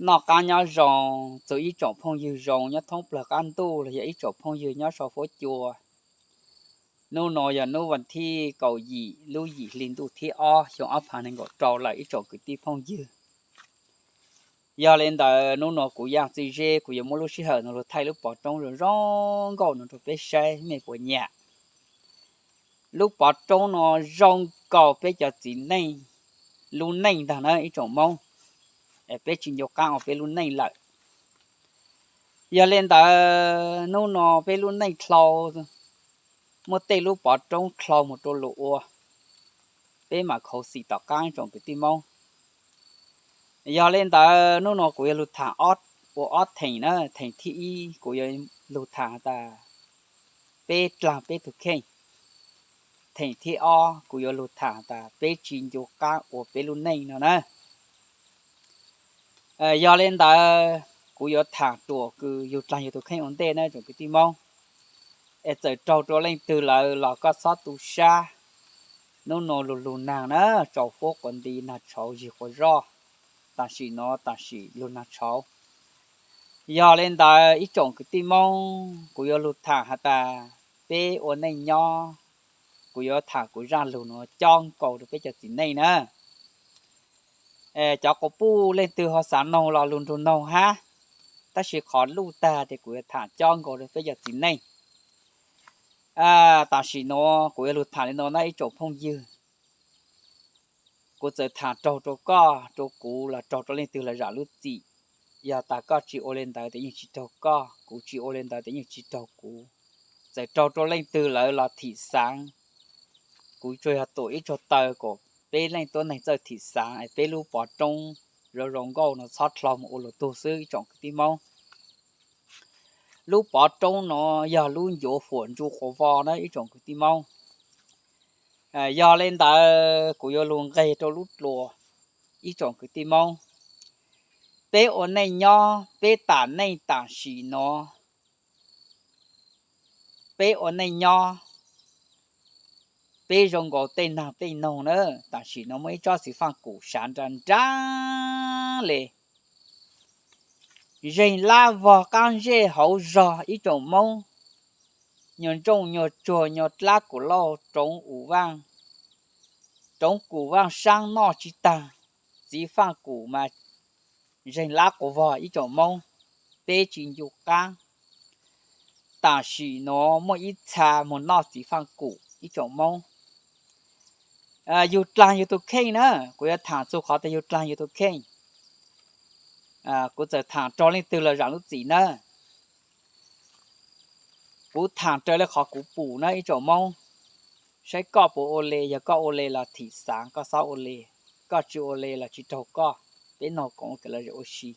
Noj qab nyob zoo, txug ib tsoom phooj ywg zoo nyob thoob plawg qab ntuj los yog ib tsoom phooj ywg nyob sau fuab cua. Nub nua yog nub vas thib kaum yim lub yim hli ntuj thib ob xyoo ob phav nees nkaum rau lawm ib tsoom kwv tij phooj ywg. Yog le ntawd nub nua kuv Yaj Txwj Zeb kuv yuav muab lub sij hawm no lug thaij lub pov roob zoo zoo nkauj no rau peb saib mej puas nyam. Lub pov roob no zoo nkaus peb cov txiv neej lub neej ntag na ib tsoom Moob, es peb tsis ncu qaab ua peb lub neej lawm. Yog le ntawd nub nua peb lub neej dlau, muaj tej lub pov roob dlau mus rau lug ua, peb mam khauv xim tom qaab ib tsoom kwv tij Moob. Yog le ntawd nub nua kuv yuav lug tham ua ob theem na, theem thib ib kuv yuav lug tham has tas peb dlaag peb tug kheej, theem thib ob kuv yuav lug tham has tas peb tsis ncu qaab ua peb lub neej no na. Yog le ntawd kuv yuav tham ruam kws yug dlaag yug tug kheej ua ntej na tsoom kwv tij Moob. Es txawm raug rua leej twg lawm los koj txhob tu sab. Nub nua lug lug naag na, tsaus fuab quas nti naag tshauv zig quas zoj, tam sim no tam sim lug naag tshauv. Yog le ntawd ib tsoom kwv tij Moob kuv yuav lug tham has tas peb ua neej nyob, kuv yuav tham kuv zaaj lug nuav cob nkaus rau peb cov txiv neej na. Cov quas puj leej twg ho xaav noog los lug nrug noog hab, tab sis qhov luj tag tes kuv yuav tham cob nkaus rau peb cov txiv neej. Tam sim nuav kuv yuav lug tham le nuav na ib tsoom phooj ywg. Kuv txawm tham raug rau koj rau kuv los raug rau leej twg los zaam lub txim. Yog tas koj tsis ua le ntawd tes yeej tsis raug koj, kuv tsis ua le ntawd tes yeej tsis raug kuv. Txawm raug rau leej twg lawm los thim xaav. Kuv tsuas yog tuam ib tsuag taw kom peb leej tuab neeg txawj thim xaav es peb lub pov roob zoo zoo nkauj no txhob dlau mus ua lug tug xwb ib tsoom kwv tij Moob. Lub pov roob no yog lub ncuav huam ntsuj quas vog na ib tsoom kwv tij Moob. Yog le ntawd kuv yuav lug nqeg rau lub dlua ib tsoom kwv tij Moob. Peb ua neej nyob, peb tam neej tam sim no, peb ua neej nyob, peb zoo nkaus tej naag tej noog na. Tam sim no muaj ib tsob txiv faaj kum sav nra nra le, zeeg lab vog qaab zej hauv zog ib tsoom Moob, nyuag ntsooj nyuag tsuag nyuag dlab kuv lauj roov u vaaj, roov kuv vaaj saab noj tsis taag. Txiv faaj kum mas zeeg lab quas vog ib tsoom Moob, peb tsis ncu qaab. Tam sim nuav muaj ib txha moog noj txiv faaj kum ib tsoom Moob. Yug dlaag yug tug kheej na, kuv yuav tham txug qhov tas yug dlaag yug tug kheej. Kuv txawm tham raug leej twg los zaam lub txim na. Kuv tham raws le qhov kuv pum na ib tsoom Moob. Saib koj puas ua le, yog koj ua le los thim xaav koj xob ua le, koj tsis ua le los tsis raug koj. Peb noog koom ua kev lom zem ua si.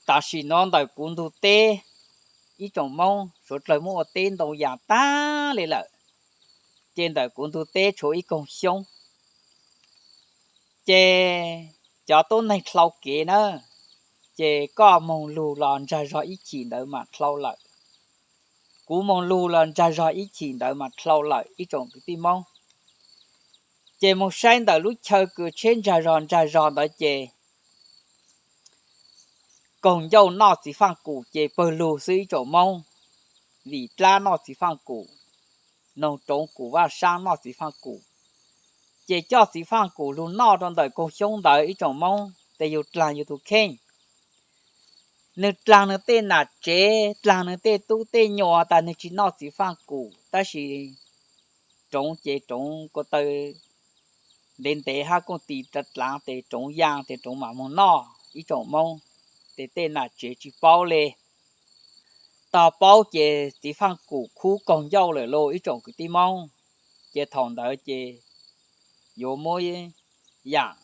Tam sim nuav ntawm kuv ntug teb, ib tsoom Moob, suav dlawg muab ua teb ntau yaam taag le lawm, ces ntawm kuv ntug teb tshuav ib koog xyoob. Ces cov tuab neeg dlhau kev na, ces koj moog lug los ntsag zog ib chim ntawd mas dlhau lawm, kuv moog lug los ntsag zog ib chim ntawd mas dlhau lawm ib tsoom kwv tij Moob. Ces moog saib ntawm lub chaw kws tsheb ntsag zog ntsag zog ntawd ces koog ncauj noj txiv faaj kum ces pawg lug xwb ib tsoom Moob, vim dlab noj txiv faaj kum, noog roov kum vaaj saab noj txiv faaj kum, ces coj txiv faaj kum lug noj rau ntawm koog xyoob ntawd ib tsoom Moob, tes yug dlaag yug tug kheej. Nwg dlaag nwg tej nam tsev, dlaag nwg tej tub tej nyuas tas nwg tsis noj txiv faaj kum, tab sis roov ces roov ko taw ntev ntev hab kooj tis dlaav dlaav tes roov yaa tes roov mam moog noj ib tsoom Moob, tes tej nam tsev tsis paub le. Tog paub ces txiv faaj kum khub koog ncauj lawm lauj ib tsoom kwv tij Moob, ces thaum ntawd ces yuav muab yaam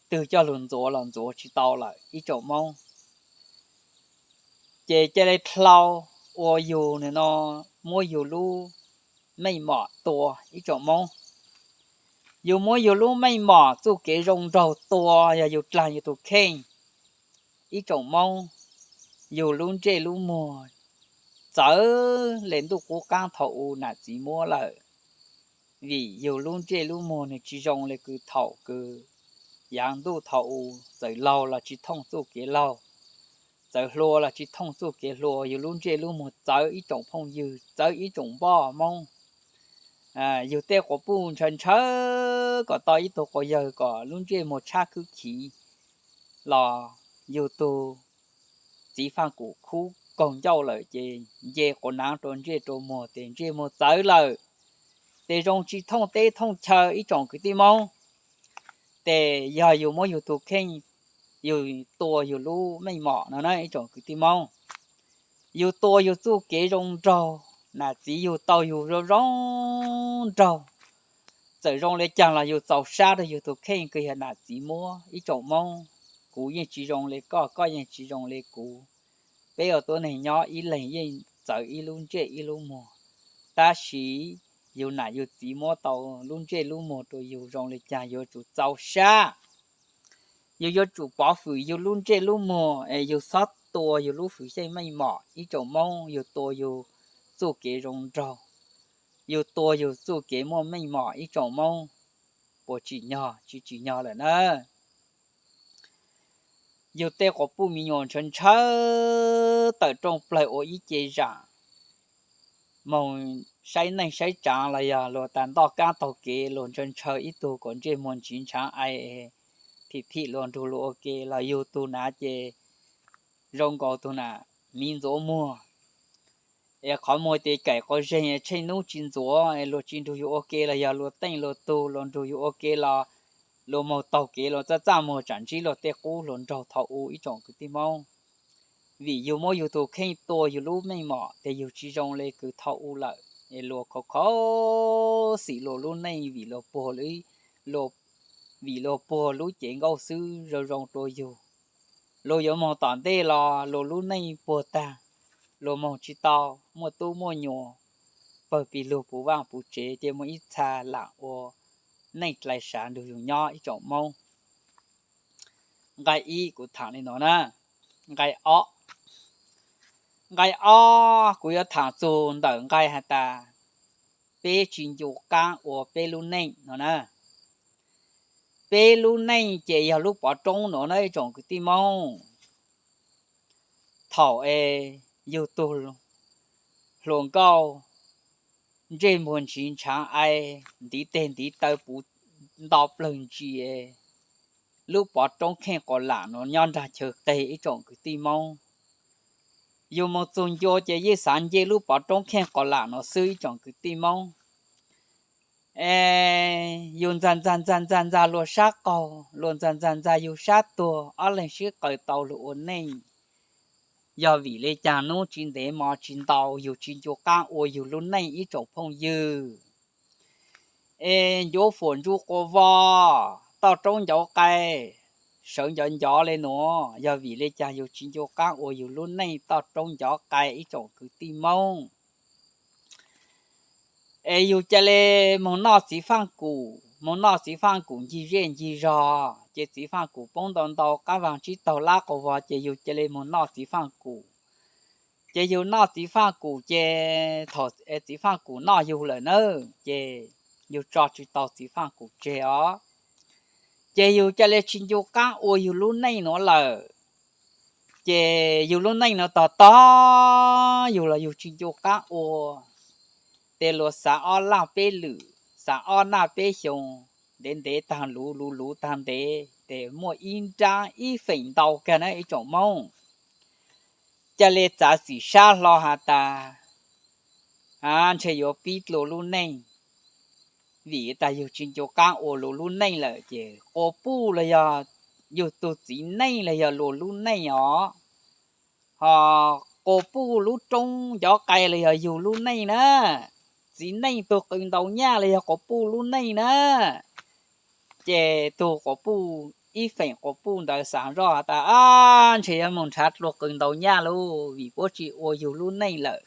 twg coj lug ntxuav los ntxuav tsis tau lawm ib tsoom Moob. Ces ca le dlhau ua yug no, muab yug lub meej mom tua ib tsoom Moob. Yug muab yug lub meej mom txuj kev zoo nraug tua yog yug dlaag yug tug kheej ib tsoom Moob. Yug lub ntsej lub muag txawv le ntuj qub qaab thaum u nam txiv muab lawm, vim yug lub ntsej lub muag nwg tsis zoo le kws thaum kws Yav ntuj thaum u txawm laug los tsis thooj txuj kev laug, txawm hluas los tsis thooj txuj kev hluas, yus lub ntsej lub muag txawv ib tsoom phooj ywg, txawv ib tsoom npoj Hmoob. Yus tej quas puj ntshaw ntshaw kom tau ib tug quas yawg kom lub ntsej muag tshab khwb khiv los yus tug txiv Faj Kum khub kaug ncauj lawm ces nce quas nav rau ntsej rau muag tes ntsej muag txawv lawm, tes zoo tsis thooj teb thooj chaw ib tsoom kwv tij Hmoob. Tes yog yus muab yus tus kheej, yus tua yus lub meej mom no na ib tsoom kwv tij Hmoob. Yus tua yus txuj kev zoo nraug, nam txiv yug tau yus zoo zoo nraug, txawm zoo li cas los yus txaus sab rau yus tus kheej kws yog nam txiv muab ib tsoom Hmoob. Kuv yeej tsis zoo li koj, koj yeej tsis zoo li kuv. Peb ua tuab neeg nyob ib leeg yeej txawv ib lub ntsej ib lub muag, tab sis yus nam yus txiv muab tau lub ntsej lub muag rau yus, zoo li cas yuav tsum txaus sab. Yus yuav tsum pov hwm yus lub ntsej lub muag es yus txhob tua yus lub hwm xyeej meej mom ib tsoom Hmoob, yus tua yus txuj kev zoo nraug, yus tua yus txuj kev muaj meej mom ib tsoom Hmoob. Puas tsim nyog? Tsis tsim nyog lawm na. Yus tej quas puj me nyuam ntshaw ntshaw tawm rooj plaws ua ib ce zam, moog saib neej saib tsaav los yog luag tas ntoj kaab taug kev, luag ntshaw ntshaw ib tug kom ntsej muag ntsiv ntshaav ai, thim thim luag nrug luag ua ke los yug tug nav ces zoo nkaus tug nam miv ntxuav muag. Es qhov muag tes kaim quas zeeg, tsheej nub tsis ntxuav, luag tsis nrug yus ua ke los yog luag teej luag tug, luag nrug yus ua ke los luag moog taug kev, luag txaj txaj muag tsam ntsib luag tej qub hluas nraug thaum u ib tsoom kwv tij Hmoob. Vim yus muab yus tus kheej tua yus lub meej mom tes yus tsis zoo li kws thaum u lawm, es luag khov khov xim luag lub neej vim luag puag, vim luag puag lub cev nkauj xwb zoo zoo rua yus. Luag yuav moog tom ntej los luag lub neej puag tag, luag moog tsis tau, muaj tub muaj nyuam, pawg pig lug puv vaaj puv tsev, ces muaj ib txha lam ua neej dlai sav nrug yus nyob ib tsoom Moob. Nqai ib kuv thaam li no na. Nqai ob, nqai ob kuv yuav thaam txug ntawm nqai has tas peb tsis ncu qaab ua peb lub neej no na. Peb lub neej ces yog lub pov roob no na ib tsoom kwv tij Moob. Thaum es yug tug hluas nkauj ntsej muag ntsiv ntshaav ai, ntiv teg ntiv taw puv nto plawg ntsis, lub pov roob kheej quas lam no nyob nraag chaw qeg ib tsoom kwv tij Moob. Yug moog txug ncua ces yeej xaav nce lub pov roob kheej quas lam no xwb ib tsoom kwv tij Moob. Es yug ntxag ntxag ntxag ntxag ntxag luag sab qaug, luag ntxag ntxag ntxag yug sab tuag, ob leeg sib qaws tau lug ua neej. Yog vim le caag nub tsis ntev mo tsis ntau yug tsis ncu qaab ua yug lub neej ib tsoom phooj ywg? Es ncuav fuam ntsuj quas vog, toj roob ncauv qai, sawv ncov ncov le nuav, yog vim le caag yug tsis ncu qaab ua yug lub neej toj roob ncov qai ib tsoom kwv tij Moob? Es yug ca le moog noj txiv faaj kum, moog noj txiv faaj kum ncig zej ncig zog, ces txiv faaj kum poob ntau ntau qaab vaag tsib taug lab quas vog ces yug ca le moog noj txiv faaj kum. Ces yug noj txiv faaj kum ces thaum txiv faaj kum noj yug lawm na, ces yug tso tsis tau txiv faaj kum tseg os. Ces yug ca le tsis ncu qaab ua yug lub neej nuav lawm. Ces yug lub neej nuav tog tog yug los yug tsis ncu qaab ua. Ces luag xaav ob laj peb lwm, xaav ob naj peb xyoo, ntev ntev taag luv luv luv taag ntev, ces muaj ib nraab ib feem ntau kag na ib tsoom Moob, ca le txav txim sab hlo has tas ntshe yuav pib dlua lub neej, vim tas yug tsis ncu qaab ua luag lub neej lawm ces quas puj los yog yug tug txiv neej los yog luag lub neej os. Ho quas puj lub roob ncov qai los yog yug lub neej na, txiv neej tug qw ntau nyaj los yog quas puj lub neej na. Ces tug quas puj, ib feem quas puj ntawd xaav zoj has tas, ab, ntshe yuav moog nrhav dlua qw ntau nyaj lauj, vim puab tsis ua yug lub neej lawm.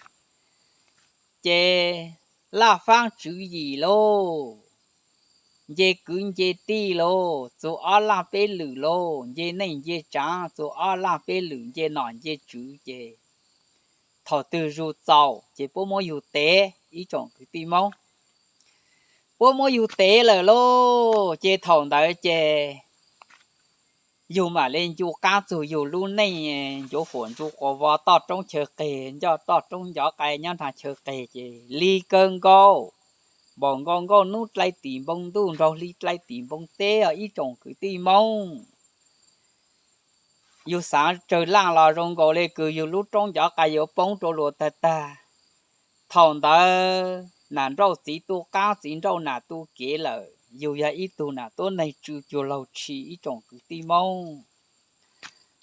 Ces laj faab tswv yim lauj, nce kwv nce tij lauj, txug ob laj peb lwm lauj, nce neej nce tsaav, txug ob laj peb lwm, nce nom nce tswv, ces thaum twg zug txaus ces puab muab yug tev ib tsoom kwv tij Moob. Puab muab yug tev lawm lauj, ces thaum ntawd ces yug mam li ncu qaab txug yug lub neej ncuav fuam ntsu quas vos toj roob chaw qeg, ncoj toj roob ncov qai nyob nraag chaw qeg ces lig kawg nkaus, npaum nkaus nkauj nub dlai tim npoo ntuj nraug hli dlai tim npoo teb os ib tsoom kwv tij Moob. Yug xaav tsawg laaj los zoo nkaus le kws yug lub roob ncov qai yuav poob rua luas tag tag. Thaum ntawd nam nrauj txiv tu qaab txiv nrauj nam tu kev lawm, yug yog ib tug nam tuab neeg tsw cuag laug tshis ib tsoom kwv tij Moob.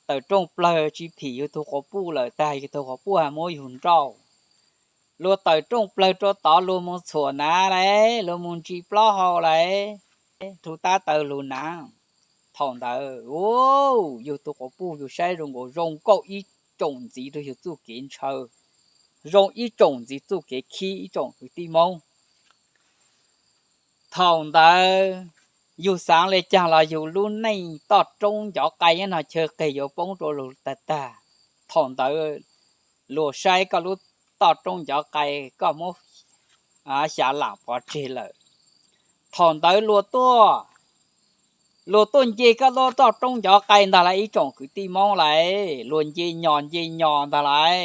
Tawm rooj plawg tsi phim yug tug quas puj lawm tag, yug tug quas puj has muab yug nrauj. Luag tawm rooj plawg rua tod luag moog txhuam nav lawm, luag moog ntsis plaub hau lawm, rhu tab taw lug nav. Thaum ntawd yug tug quas puj yug saib zoo nkaus zoo nkauj ib tsoom ntxiv rua yug txuj kev ntshaw, zoo ib tsoom ntxiv txuj kev khib ib tsoom kwv tij Moob. Thaum ntawd yug xaav le caag los yug lub neej toj roob ncov qai nyob nraag chaw qeg yuav poob rua luas tag tag. Thaum ntawd luag saib koj lub toj roob ncov qai koj muab xya lam pov tseg lawm. Thaum ntawd luag tuaj, luag tuaj nce koj lub toj roob ncov qai ntag lauj ib tsoom kwv tij Moob lauj, luag nce nyos nce nyos ntag lauj.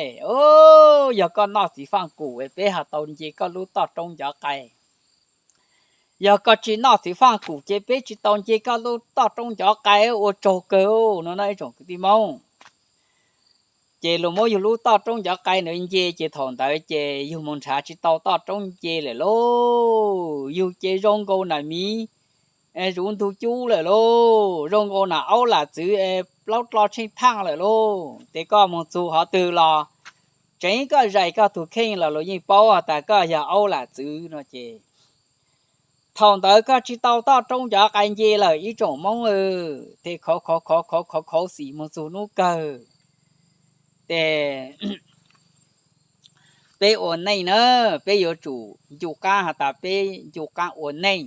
Yog koj noj txiv faaj kum peb ho tau nce koj lub toj roob ncov qai. Yog koj tsi noj txiv faaj kum ces peb tsi tau nce koj lub toj roob ncov qai, ua tsaug kawg no nawb ib tsoom kwv tij Moob. Ces luag muab yug lub toj roob ncov qai ntawd nce ces thaum ntawd ces yug moog nrhav tsi tau toj roob nce lawm lauj. Yug ces zoo nkaus nam miv zuv ntug cub lawm lauj, zoo nkaus nam aub lam txwv es plaub dlo tsheej thaaj lawm lauj. Ces koj moog txug qhov twg los tseev koj zais koj tug kheej los luag yeej paub has tas koj yog aub lam txwv no ces thaum ntawd koj tsi tau toj roob ncov qai nce lawm ib tsoom Moob. Ces khauv khauv khauv khauv khauv khauv xim moog txug nub kawg. Ces peb ua neej na, peb yuav tsum ncu qaab has tas peb ncu qaab ua neej.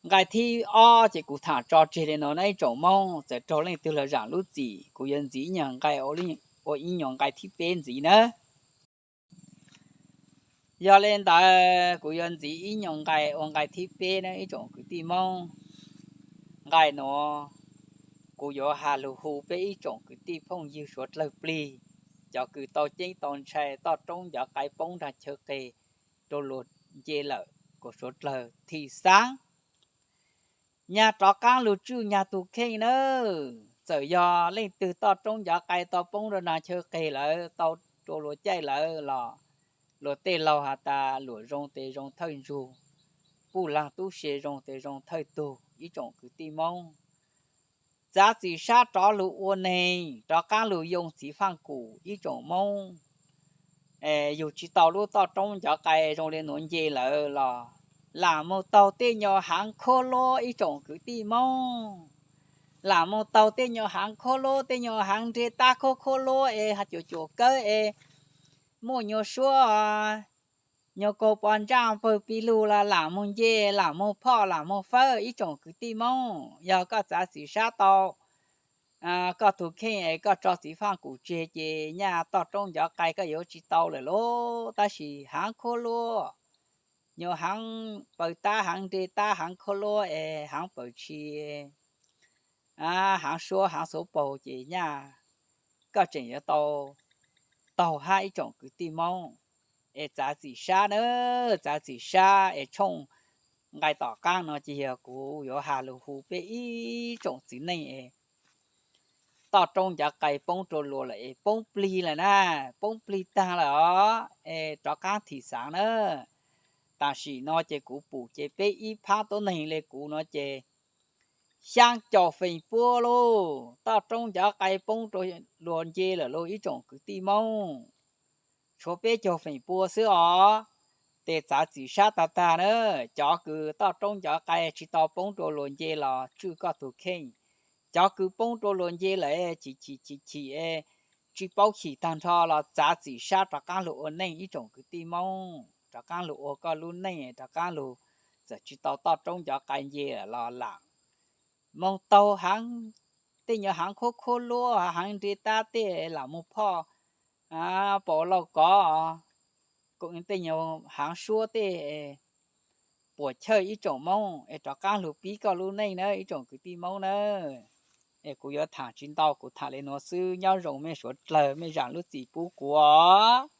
Nqai thib ob ces kuv tham tso tseg le no nawb ib tsoom Moob, txawm raug leej twg los zaam lub txim, kuv yuav ntxiv ib nyuag nqai ua ib nyuag nqai thib peb ntxiv nawb. Yog le ntawd kuv yuav ntxiv ib nyuag nqai ua nqai thib peb nawb ib tsoom kwv tij Moob. Nqai nuav kuv yuav has lug hu peb ib tsoom kwv tij phooj ywg suav dlawg plig, cov kws tau ceeb tau ntshai toj roob ncov qai poob nraag chaw qeg rua luag nce lawm, kuv suav dlawg thim xaav nyag rov qaab lug tswj nyag tug kheej nawb. Txawm yog leej twg toj roob ncov qai tau poob rua nraag chaw qeg lawm, tau rua luag caij lawm los luag tej laug has tas luam zoo tes zoo thawj ntsug, puj laag tub se zoo tes zoo thawj tug ib tsoom kwv tij Moob. Txav txim sab rov lug ua neeg, rov qaab lug yoo txiv faaj kum ib tsoom Moob. Yug tsi tau lub toj roob ncov qai zoo le nuav nce lawm los lam moog taug tej nyuas haav khuab luab ib tsoom kwv tij Moob. Lam moog taug tej nyuas haav khuab luab, tej nyuas haav nreg tab khuab khuab luab es cuam cuam kawb es muaj nyuas suab, nyuas kaug pov ntsaj pawg pig lug los lam moog nce, lam moog phoj, lam moog fawb ib tsoom kwv tij Moob. Yog koj txav txim sab tau koj tug kheej es koj tso txiv faaj kum tseg ces nyaj toj roob ncov qai koj yuav tsi tau lawm lauj. Tab sis haav khuab luab, nyuas haav pawg tab, haav nreg tab, haav khuab luab es haav pawg tshis, haav suab, haav xuv paug ces nyaj koj tseem yuav tau taug hab ib tsoom kwv tij Moob. Es txav txim sab nawb, txav txim sab es tshooj nqai tom qaab no ces yog kuv yuav has lug hu peb ib tsoom txiv neej es toj roob ncov qai poob rua luas lawm es poob plig lawm na, poob plig taag lawm os, es rov qaab thim xaav na. Tam sim no ces kuv pum ces peb ib phab tuab neeg le kuv no ces xyaa caum feem pua lauj, toj roob ncov qai poob rua luas nce lawm lauj ib tsoom kwv tij Moob. Tshuav peb caug feem pua xwb os. Ces txav txim sab tag tag na, cov kws toj roob ncov qai tsi tau poob rua luas nce los tswj koj tug kheej. Cov kws poob rua luas nce lawm chim chim chim chim, tsi paub chim taag nrho los txav txim sab rov qaab lug ua neej ib tsoom kwv tij Moob, rov qaab lug ua koj lub neej, rov qaab lug, txawm tsi tau toj roob ncov qai nce lawm los lam moog taug haav, tej nyuas haav khuab khuab luab, haav nreg tab tej lam moog phoj, pom lauj kov, tej nyuas haav suab tej puas chawj ib tsoom Moob es rov qaab lug pib koj lub neej nawb ib tsoom kwv tij Moob nawb. Es kuv yuav thaam tsi ntau, kuv thaam le nuav xwb, nyob zoo mej suav dlawg, mej zaam lub txim pub kuv os.